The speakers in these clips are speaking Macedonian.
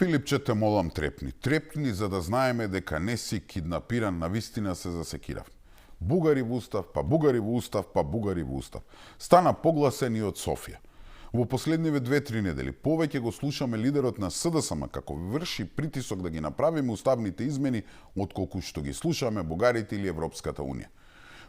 Филипче, те молам, трепни. Трепни за да знаеме дека не си киднапиран, навистина се засекирав. Бугари во устав, па бугари во устав, па бугари во устав. Стана погласен и од Софија. Во последниве 2-3 недели повеќе го слушаме лидерот на СДСМ како врши притисок да ги направиме уставните измени отколку што ги слушаме бугарите или Европската унија.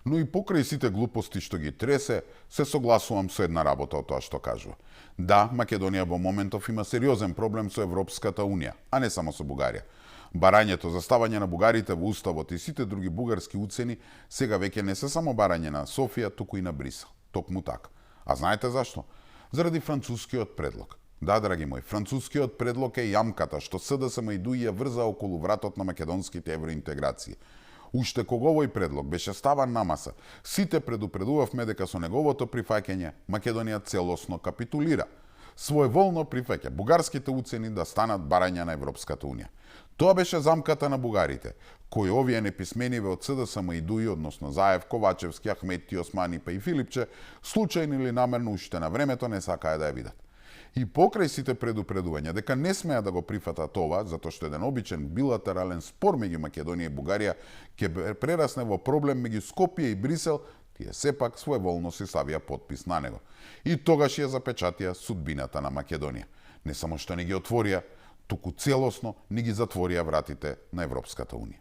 Но и покрај сите глупости што ги тресе, се согласувам со една работа од тоа што кажува. Да, Македонија во моментов има сериозен проблем со Европската унија, а не само со Бугарија. Барањето за ставање на бугарите во уставот и сите други бугарски уцени сега веќе не се само барање на Софија, туку и на Брисел. Токму така. А знаете зашто? Заради францускиот предлог. Да, драги мои, францускиот предлог е јамката што СДСМ и ДУИ ја врза околу вратот на македонските евроинтеграции. Уште кога овој предлог беше ставан на маса, сите предупредувавме дека со неговото прифаќање Македонија целосно капитулира. Своеволно прифаќа бугарските уцени да станат барања на Европската унија. Тоа беше замката на бугарите, кои овие неписмениве од СДСМ и ДУИ, односно Заев, Ковачевски, Ахметти, Османи па и Филипче, случајно или намерно уште на времето не сакаа да ја видат. И покрај сите предупредувања дека не смеа да го прифатат ова, затоа што еден обичен билатерален спор меѓу Македонија и Бугарија ќе прерасне во проблем меѓу Скопје и Брисел, тие сепак своеволно си ставија подпис на него. И тогаш ја запечатија судбината на Македонија. Не само што не ги отворија, туку целосно ни ги затворија вратите на Европската унија.